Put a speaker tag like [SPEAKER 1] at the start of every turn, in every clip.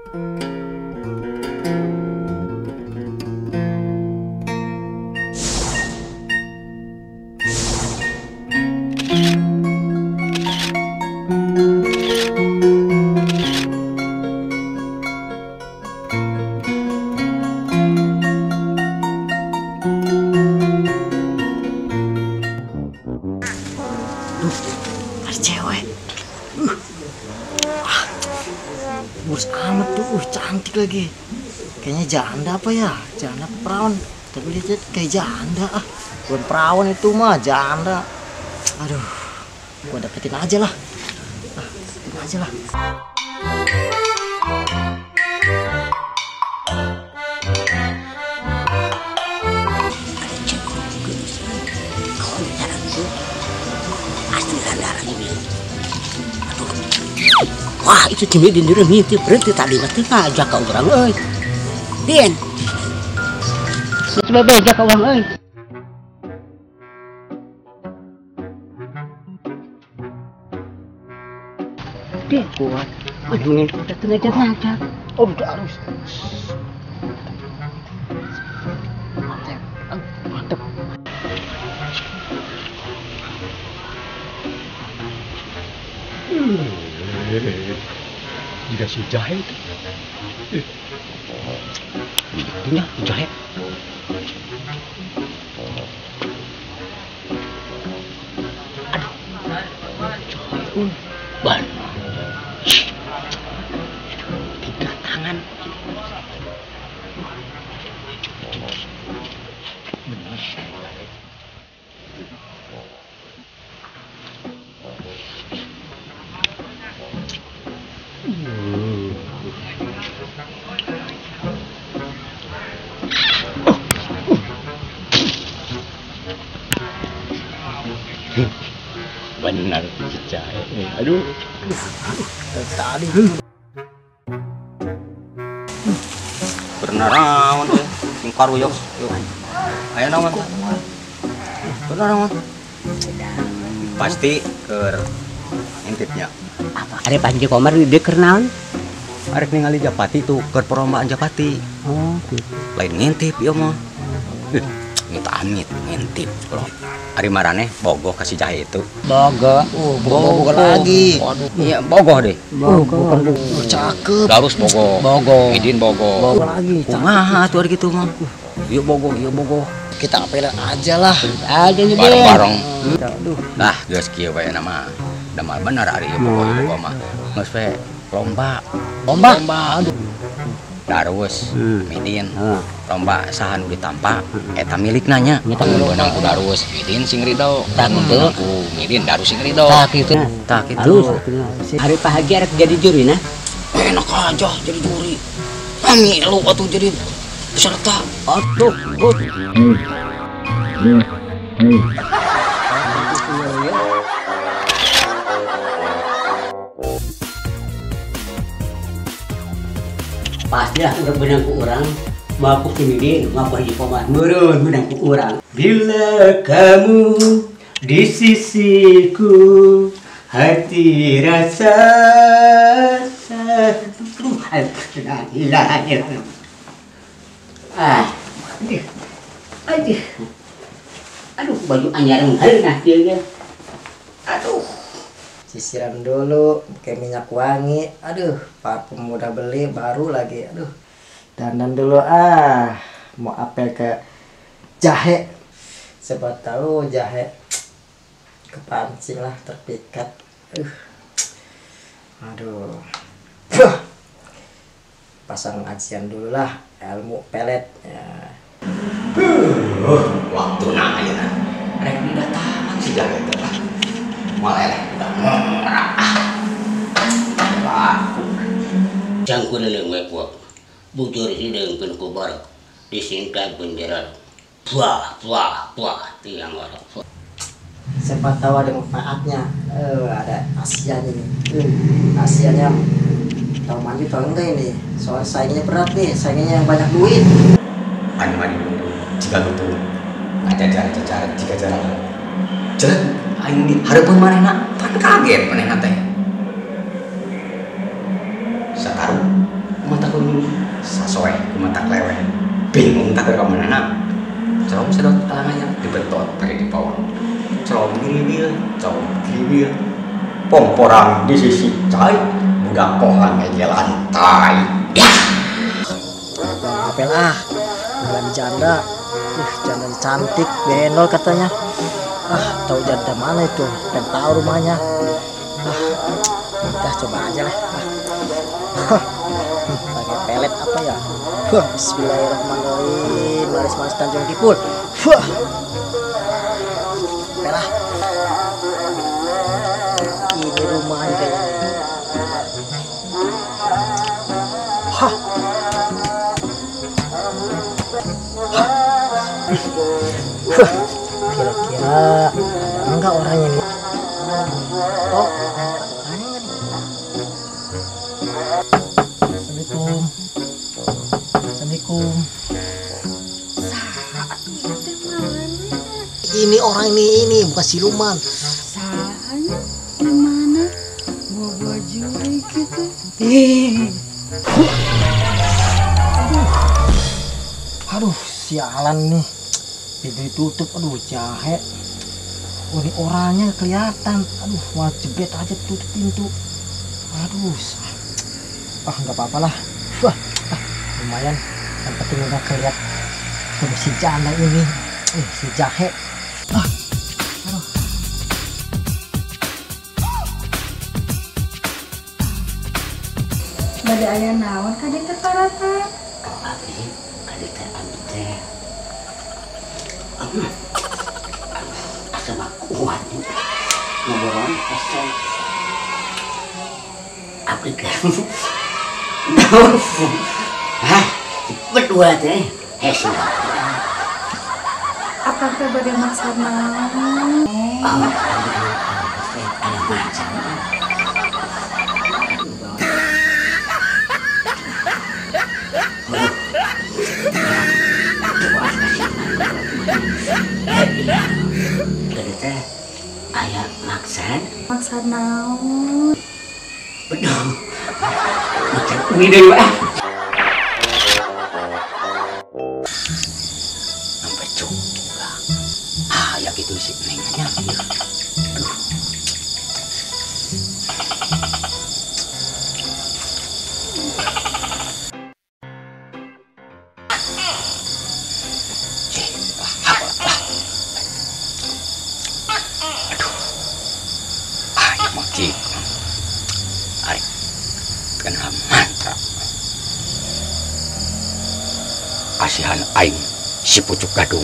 [SPEAKER 1] Ada cewek. Mulus amat tuh, cantik lagi. Kayaknya janda apa ya? Janda apa perawan? Tapi lihat kayak janda ah. Bukan perawan itu mah, janda. Aduh, gua dapetin aja lah. Dapetin aja lah.
[SPEAKER 2] Ada cewek juga. Kalau jarang tuh. Wah, itu cumi di diri ngintip berhenti tadi mati ngajak ke orang euy. Din. Geus bebeja ka urang euy. Din kuat. Aduh ngintip teh ngajak-ngajak.
[SPEAKER 1] Oh, udah harus. Mantep.
[SPEAKER 3] Jika si jahe itu, itunya jahe. Aduh, jahe ban. Tiga tangan. Benar. Benar jahe. Aduh.
[SPEAKER 1] Tadi
[SPEAKER 4] bener naon teh sing karuyok. Aya naon? Bener naon? Pasti keur intipnya.
[SPEAKER 2] Apa? Are Panji Komar di dieu keur naon?
[SPEAKER 4] Arek ningali Japati tuh keur perlombaan Japati.
[SPEAKER 2] Oh, gitu.
[SPEAKER 4] Lain ngintip ieu mah. Minta amit ngintip loh. Ari maraneh bogoh ka si jahe itu.
[SPEAKER 2] Bogoh.
[SPEAKER 1] Oh, bogoh lagi.
[SPEAKER 4] Waduh. Iya, bogoh deh.
[SPEAKER 2] Bogoh.
[SPEAKER 1] Cakep.
[SPEAKER 4] Darus bogoh.
[SPEAKER 2] Bogoh.
[SPEAKER 4] Idin bogoh.
[SPEAKER 1] Bogoh lagi.
[SPEAKER 4] Kumaha atuh ari kitu mah. Ieu bogoh, ieu bogoh.
[SPEAKER 1] Kita apel aja lah.
[SPEAKER 2] Aja nih,
[SPEAKER 4] bareng-bareng.
[SPEAKER 1] Aduh.
[SPEAKER 4] Nah, geus kieu we na mah. Da mah bener ari ieu bogoh bogoh mah. Geus we lomba.
[SPEAKER 1] Lomba.
[SPEAKER 4] Aduh. Darus, Midin, lomba saha nu ditampa, eta milikna nya. Mun beunang ku Darus, Midin sing ridho. Mun beunang ku Midin, Darus sing ridho.
[SPEAKER 2] Tah kitu.
[SPEAKER 4] Tah kitu.
[SPEAKER 2] Ari Pak Haji arek jadi juri nah.
[SPEAKER 4] Enak aja jadi juri. Kami lu atuh jadi peserta.
[SPEAKER 2] Aduh. Pastilah udah benang ku orang, mampu si Midin, mampu Haji Komar, meureun benang ku urang. Bila kamu di sisiku, hati rasa ah, aduh, aduh, aduh, baju anyar nah dia, aduh.
[SPEAKER 1] Sisiran dulu, pakai minyak wangi, aduh, parfum udah beli baru lagi, aduh, dandan dulu ah, mau apel ke jahe, siapa tahu jahe kepancing lah, terpikat, aduh, aduh, pasang ajian dulu lah, ilmu pelet, ya.
[SPEAKER 4] Waktu nah aja nah, rek didatangan si jahe teh lah. Maleleh udah merah.
[SPEAKER 2] Cangkul leung we kuat. Bujur hideung pun ku barok. Disingkat penjara. Buah, buah, buah tiang orok.
[SPEAKER 1] Siapa tahu ada manfaatnya. Ada Asian ini. Asiannya tahu maju atau enggak ini? Soalnya saingannya berat nih, saingannya yang banyak duit.
[SPEAKER 4] Mani-mani jika lutu ngajajar-jajar jika jalan. Jalan aing di hareupeun manehna pan kaget manehna teh. Sataru mata Sasoe kumatak leweh. Bingung tak ka mana. Celom sedot alangannya dibetot bari dipaon. Celom giriwil, celom giriwil. Pomporang di sisi cai, budak kohan ngege lantai.
[SPEAKER 1] Bang apel ah, bulan janda. Janda cantik, benol katanya. Ah, tahu janda mana itu? Pengen tahu rumahnya. Ah, udah coba aja lah. Ah. Pakai pelet apa ya? Wah, bismillahirrahmanirrahim. Maris-maris Tanjung Kipul. Wah. Pelah. Ini rumahnya kayaknya. Hah. Hah. Kira-kira ada enggak orangnya nih? Oh, ada orangnya enggak nih? Assalamualaikum. Assalamualaikum. Ini orang ini bukan siluman.
[SPEAKER 5] Sahanya gimana? Bawa baju gitu.
[SPEAKER 1] Aduh, sialan nih. Pintu ditutup, aduh jahe. Oh, ini orangnya kelihatan. Aduh, wah jebret aja tutup pintu. Aduh, ah nggak apa-apa lah. Wah, ah, lumayan. Yang penting udah kelihatan si janda ini, si jahe. Ah, aduh.
[SPEAKER 5] Bade aya naon ka dieu teh parata?
[SPEAKER 2] Abdi, ka dieu teh abdi teh. Asa mah kuat ngobrol asa. Abdi teh. Hah, berdua teh hese.
[SPEAKER 5] Akang teh bade maksud naon?
[SPEAKER 2] Oh, abdi ada macam. Teh aya maksad.
[SPEAKER 5] Maksad naon?
[SPEAKER 2] Beduh. Maksad uwi deui ah.
[SPEAKER 4] Sampai juga. Ah, ya gitu sih nengnya. Aduh. Arek kena mantra. Asihan aing si pucuk gadung,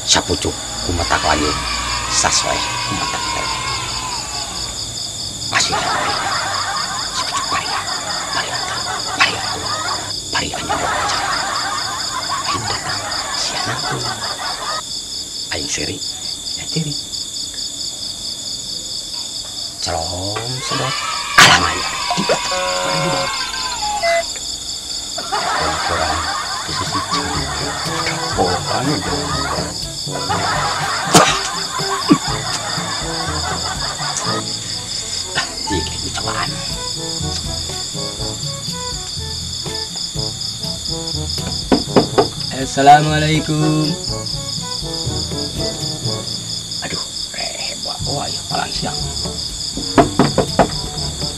[SPEAKER 4] sapucuk kumatak lagi, sasoe kumatak teh. Asihan aing si pucuk paria, parianta, paria tua, paria nyobok aja. Aing datang, siana tuh. Aing seri, ya ciri. Celom sedot alang aja dibetot aduh kurang di sisi pohon jika dicobaan. Assalamualaikum. Aduh, rehebah. Wah, ya palang siang.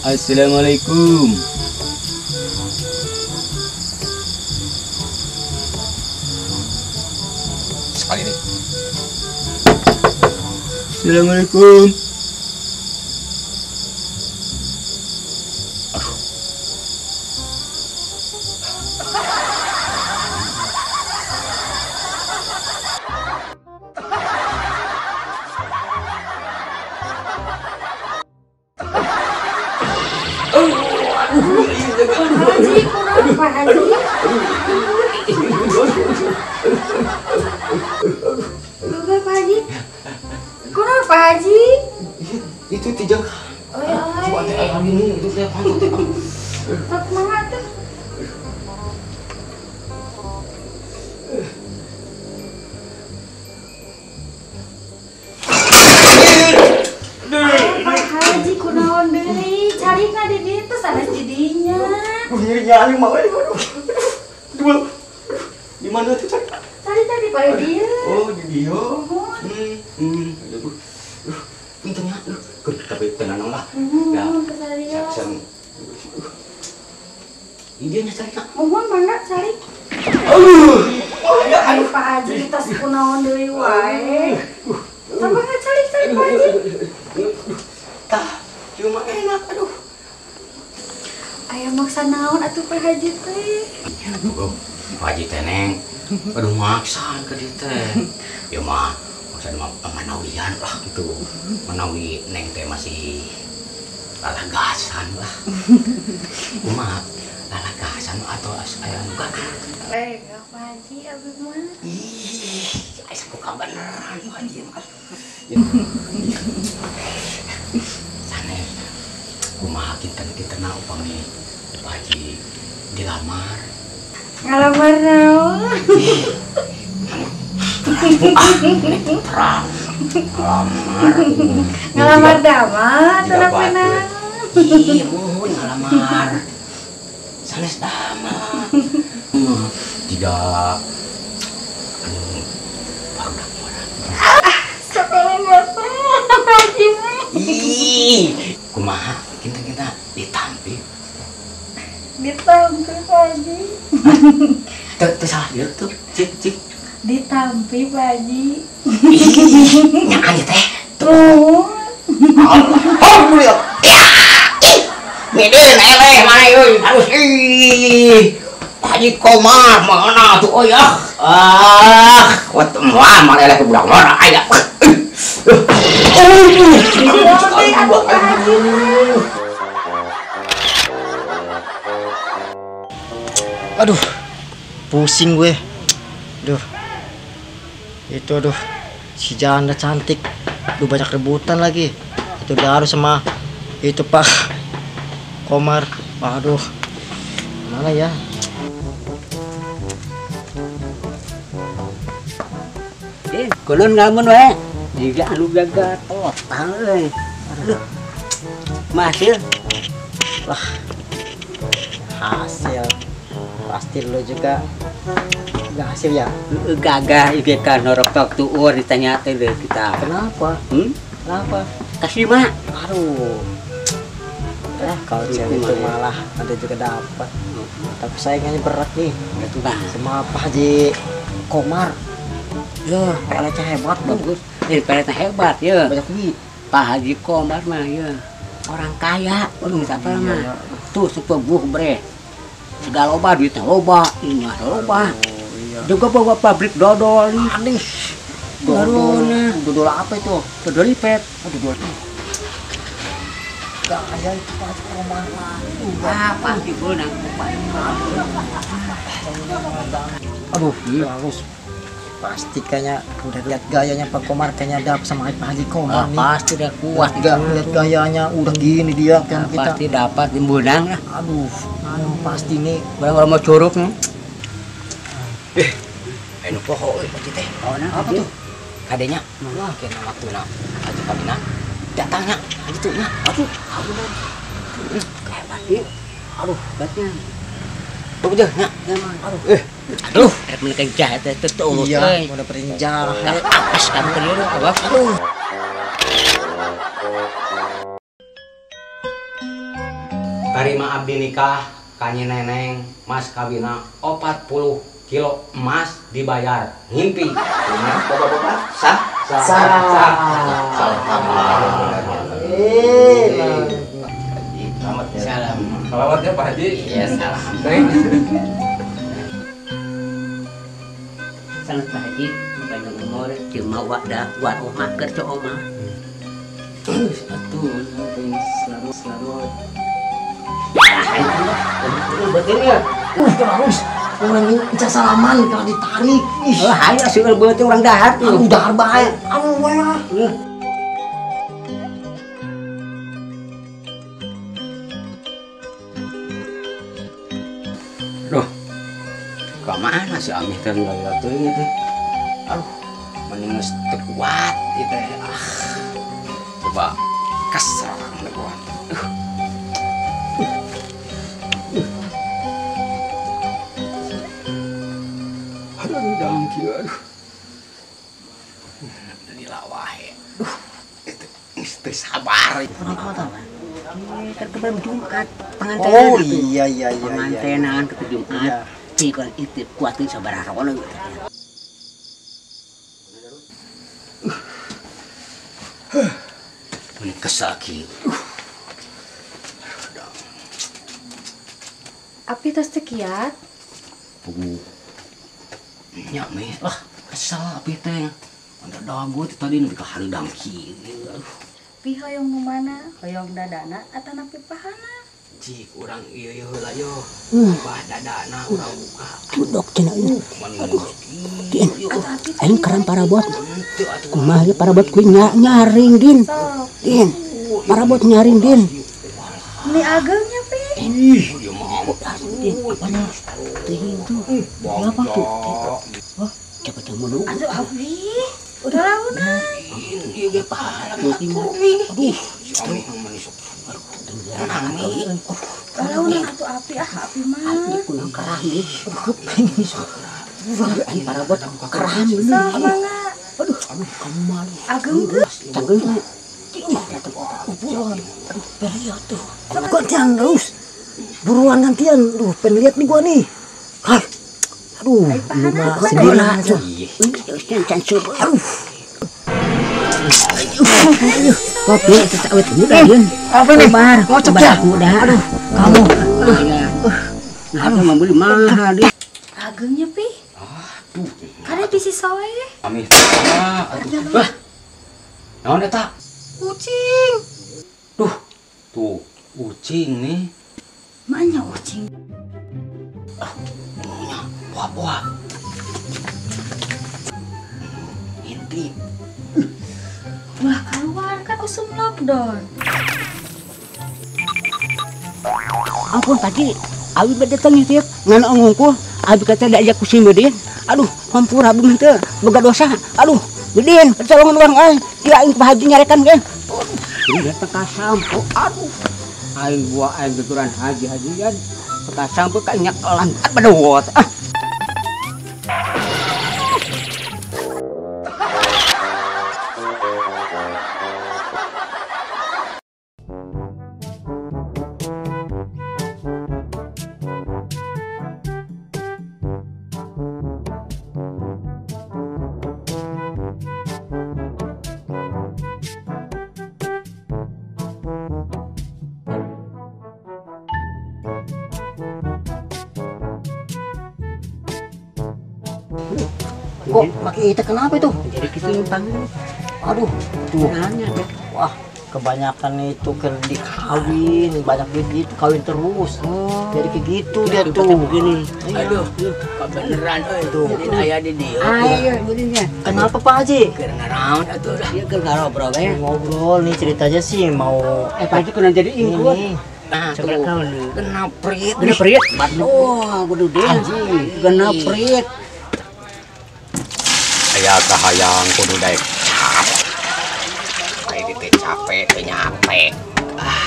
[SPEAKER 4] Assalamualaikum. Sekali nih. Assalamualaikum. Aduh.
[SPEAKER 5] Pak Haji, Pak Haji, kurang Pak Haji.
[SPEAKER 4] Itu tidak.
[SPEAKER 5] Oh ya,
[SPEAKER 4] ini itu saya pancut.
[SPEAKER 5] Tak semangat tuh. Pak Haji kunaon deui, cari ka di ditu sanes di dinya.
[SPEAKER 4] Nyeri Tinggal mah we aduh. Aduh. Di mana tuh cari?
[SPEAKER 5] Cari pada dia.
[SPEAKER 4] Oh, di dia. Aduh. Punten nya. Tapi tenang lah. Ya. Siap. Ini dia nya cari.
[SPEAKER 5] Mohon mangga cari.
[SPEAKER 4] Aduh.
[SPEAKER 5] Aduh Pak Haji tas kunaon deui wae. Tambah cari Pak Haji.
[SPEAKER 4] Tah, cuma enak aduh.
[SPEAKER 5] Aya maksa naon atuh Pak Haji teh?
[SPEAKER 4] Aduh, Pak Haji teh neng. Aduh maksaan ke dieu teh. Ya mah, maksa mah manawian lah gitu. Manawi neng teh masih lalagasan lah. Kumaha lalagasan atau aya anu gagah.
[SPEAKER 5] Eh, Pak Haji abi mah.
[SPEAKER 4] Ih, asa ku kabeneran Pak Haji mah. Sanes kumaha kinten-kintena upami Pak Haji dilamar.
[SPEAKER 5] Ngalamar naon?
[SPEAKER 4] Terang. Ngalamar.
[SPEAKER 5] Ngalamar damar teu pernah.
[SPEAKER 4] Ih, muhun ngalamar. Sanes damar. Tidak anu barudak orang.
[SPEAKER 5] Ah, sekolah mata Haji mah.
[SPEAKER 4] Ih, kumaha kinten-kinten ditampi.
[SPEAKER 5] Ditampi Pak Haji.
[SPEAKER 4] Teu salah ieu tuh, cik.
[SPEAKER 5] Ditampi Pak Haji.
[SPEAKER 4] Nya aya teh.
[SPEAKER 5] Tuh.
[SPEAKER 4] Alhamdulillah. Ih, mideun eleh mana euy. Harus ih. Pak Haji Komar mana tuh euy ah. Ah, wah mana eleh ke budak mana aya.
[SPEAKER 1] Aduh, pusing gue. Aduh, itu aduh, si janda cantik. Aduh, banyak rebutan lagi. Itu udah harus sama itu Pak Komar. Aduh, mana ya?
[SPEAKER 2] Kulon ngamun we. Jiga anu gagal total euy. Aduh. Hasil.
[SPEAKER 1] Wah. Hasil. Pasti lo juga nggak hasil ya?
[SPEAKER 2] Gagah ieu kan norok tuur ditanya teh kita.
[SPEAKER 1] Kenapa? Kenapa?
[SPEAKER 2] Kasih mah.
[SPEAKER 1] Aduh. Kalau cewek itu malah nanti juga dapat. Tapi saingannya berat nih.
[SPEAKER 2] Itu bang.
[SPEAKER 1] Sama Pak Haji Komar. Ya, peletnya hebat
[SPEAKER 2] bagus. Peletnya hebat ya.
[SPEAKER 1] Banyak duit.
[SPEAKER 2] Pak Haji Komar mah ya. Orang kaya, aduh siapa mah. Tuh sepebuh bre. Segala loba duitnya loba, ini loba.
[SPEAKER 1] Iya.
[SPEAKER 2] Juga bawa pabrik dodol nih.
[SPEAKER 1] Aduh. Dodol. Dodol apa itu?
[SPEAKER 2] Dodol ipet.
[SPEAKER 1] Oh, dodol. Gaya itu Pak Haji Komar.
[SPEAKER 2] Apa dibeunang Pak?
[SPEAKER 1] Aduh, harus pasti kayaknya udah lihat gayanya Pak Komar kayaknya dap sama Pak Haji Komar nih.
[SPEAKER 2] Pasti udah kuat.
[SPEAKER 1] Enggak lihat gayanya udah gini dia kan kita.
[SPEAKER 2] Pasti dapat dimbunang lah.
[SPEAKER 1] Aduh, aduh pasti nih.
[SPEAKER 2] Barang orang mau curug nih.
[SPEAKER 4] Anu poho euy Pak teh.
[SPEAKER 2] Apa
[SPEAKER 4] tuh? Kadenya. Wah, kena waktuna Haji Pamina datangnya Haji tuh nya.
[SPEAKER 2] Aduh, aduh. Hebat ieu.
[SPEAKER 4] Aduh,
[SPEAKER 2] hebatnya.
[SPEAKER 4] Bagus nya.
[SPEAKER 1] Aduh.
[SPEAKER 2] Aduh, rek meunang jahe teh teu urus
[SPEAKER 1] euy. Iya, mau dapetin jahe.
[SPEAKER 2] Apes kamu ke dieu abah.
[SPEAKER 1] Aduh.
[SPEAKER 4] Tarima abdi nikah ka Nyi Neneng mas kawina 40 kilo emas dibayar ngimpi. Bapak-bapak sah? Sah. Sah. Selamat ya. Salam.
[SPEAKER 6] Selamat ya Pak Haji.
[SPEAKER 4] Iya, salam.
[SPEAKER 2] Selamat Pak Haji, panjang umur, jeung mawa dah buat omah keur ceu omah.
[SPEAKER 4] Terus atuh selamat selamat.
[SPEAKER 2] Betul ya?
[SPEAKER 1] Terus orang ini salaman kalau ditarik.
[SPEAKER 2] Ih, hayu seueur beuteung urang dahar tuh.
[SPEAKER 1] Aduh, dahar bae. Aduh, wah.
[SPEAKER 4] Duh. Ka mana si Amih teh lila teuing teh? Aduh, mending geus teu kuat ieu teh. Ah. Coba keserang teu kuat. Hareudang kieu aduh. Lila wae. Duh, itu geus teu sabar.
[SPEAKER 2] Kan kemarin Jumat pengantenan.
[SPEAKER 1] Oh iya iya iya.
[SPEAKER 2] Pengantenan ke Jumat. Cik itu kuatin sabaraha rono gitu.
[SPEAKER 4] Ini kesal kieu.
[SPEAKER 5] Api tos teu kiat?
[SPEAKER 4] Pugu. Nya meh lah kesal api teh. Anda dago teh tadi nu ka hareudang kieu. Aduh.
[SPEAKER 5] Pi hoyong nu mana? Hoyong dadana atanapi pahana?
[SPEAKER 4] Cik urang ieu ieu heula yo. Bah dadana urang buka.
[SPEAKER 2] Duduk cenah ieu. Aduh. Din. Aing keran parabot. Kumaha ieu parabot kuy nyaring din. Din. Parabot nyaring din.
[SPEAKER 5] Ini ageungnya pi.
[SPEAKER 4] Ih, ieu mah
[SPEAKER 2] Din, apanya? Teuing tuh. Apa tuh? Wah, coba temu dulu.
[SPEAKER 5] Aduh, abi. Udah launan.
[SPEAKER 4] Ieu ge pahala.
[SPEAKER 2] Aduh,
[SPEAKER 4] si Ami mah sok.
[SPEAKER 5] Launan atuh api ah, api mah.
[SPEAKER 2] Api kunaon kerah nih. Aing parabot kerah bener.
[SPEAKER 5] Sok mangga.
[SPEAKER 2] Aduh, aduh, kamu malu.
[SPEAKER 5] Ageung teu?
[SPEAKER 2] Canggeung teh. Buruan. Aduh, pengen tuh. Gantian terus.
[SPEAKER 1] Buruan gantian. Duh, pengen lihat nih gua nih. Hah. Aduh, lu mah sendiri aja. Aduh.
[SPEAKER 2] Kopi sesawit muda din.
[SPEAKER 1] Apa nih? Ngocok ya?
[SPEAKER 2] Muda.
[SPEAKER 1] Aduh, kamu.
[SPEAKER 2] Aduh, membeli mahal din.
[SPEAKER 5] Ageungnya pi.
[SPEAKER 4] Aduh.
[SPEAKER 5] Kada bisi soe.
[SPEAKER 4] Ami. Aduh. Wah. Naon eta?
[SPEAKER 5] Ucing.
[SPEAKER 4] Duh, tuh ucing nih.
[SPEAKER 5] Mana ucing?
[SPEAKER 4] Ah, nya, buah-buah. Intip.
[SPEAKER 5] Ulah keluar kan usum lockdown.
[SPEAKER 2] Ampun tadi, abi bade datang ngintip, ngan ngungkul, abi kata diajak ku si Medin. Aduh, hampura abi mah teu boga dosa. Aduh, Medin, pertolongan urang euy. Dia aing Pak Haji nyarekan ge. Aduh, datang ka sampo. Aduh. Aing buah aing tuturan haji-hajian. Ka sampo ka nyekelan bedot. Ah.
[SPEAKER 1] Kok pakai itu kenapa itu?
[SPEAKER 2] Jadi kita numpang.
[SPEAKER 1] Aduh, tuh.
[SPEAKER 2] Nanya deh.
[SPEAKER 1] Wah, kebanyakan itu kan dikawin, banyak duit gitu, kawin terus.
[SPEAKER 2] Oh.
[SPEAKER 1] Jadi kayak gitu dia tuh.
[SPEAKER 2] Begini.
[SPEAKER 1] Iya.
[SPEAKER 3] Aduh, kebeneran euy.
[SPEAKER 1] Tuh.
[SPEAKER 3] Jadi aya di dieu.
[SPEAKER 2] Ayo begini.
[SPEAKER 1] Kenapa Pak Haji?
[SPEAKER 3] Keur ngaraon atuh dah.
[SPEAKER 2] Ieu keur ngarobrol we.
[SPEAKER 1] Ngobrol nih ceritanya sih mau
[SPEAKER 2] Pak Haji kudu jadi ingkut.
[SPEAKER 1] ini.
[SPEAKER 3] Nah, tuh. Kena perit.
[SPEAKER 2] Gena perit. Oh, kudu dia. Gena perit.
[SPEAKER 4] Aya kahayang kudu daek cap. Aya teh capek teh nyape. Ah.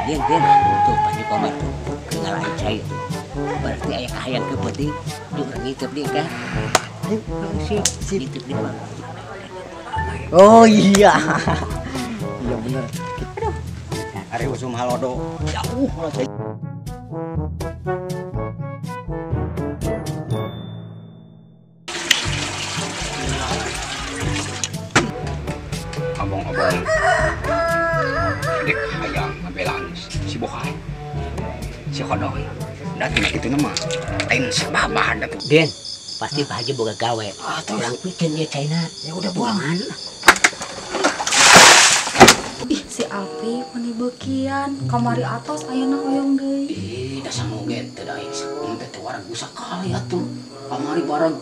[SPEAKER 2] Din, din. Tuh Pak Haji Komar tuh. Ngalahin cai tuh. Berarti aya kahayang ke penting di urang ngitip dia kan. Ayo, sip, sip. Ngitip dia, Bang.
[SPEAKER 1] Oh iya. Iya bener.
[SPEAKER 2] Aduh.
[SPEAKER 4] Ari usum halodo jauh lah. Abang-abang dek hayang ngabelaan si Bokai si Kodoy da tina kitu mah lain sababah da tuh.
[SPEAKER 2] Den, pasti Pak Haji boga gawe. Urang pikeun ieu caina.
[SPEAKER 1] Ya udah buang.
[SPEAKER 5] Ih, si Api meni beukian kamari atos ayeuna hoyong deui.
[SPEAKER 4] Ih, da sangoge teu da aing teh teu wareg sakali atuh. Kamari bareng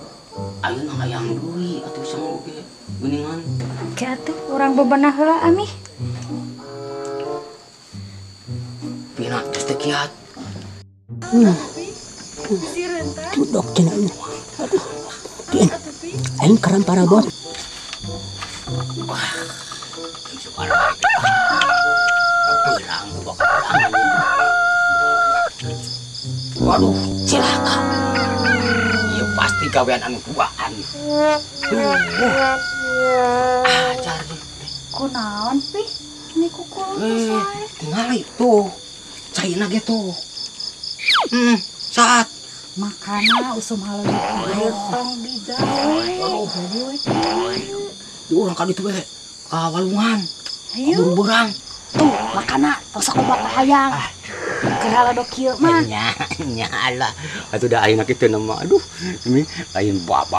[SPEAKER 4] ayeuna hayang deui atuh sangoge geuningan.
[SPEAKER 5] Oke atuh urang bebenah heula Ami.
[SPEAKER 4] Pina geus teu kiat.
[SPEAKER 2] Duduk cenah. Aduh. Din. Aing keran parabot.
[SPEAKER 4] Wah. Suara. Perang bakal perang.
[SPEAKER 3] Aduh, cilaka. Ieu pasti gawean anu duaan. Ajar nih.
[SPEAKER 5] Kunaon pi? Ini kukulus wae.
[SPEAKER 3] Tingali tuh. Caina ge tuh. Saat
[SPEAKER 5] Makana usum halodo kieu tong digawe. Jadi we kieu.
[SPEAKER 3] Di urang ka ditu we. Ka walungan.
[SPEAKER 5] Ayo.
[SPEAKER 3] Kabur beurang.
[SPEAKER 5] Tuh, makana tong sakoba kahayang. Keur halodo kieu mah.
[SPEAKER 2] Nya, nya lah. Atuh da ayeuna kitu nama. Aduh, ini lain bapak.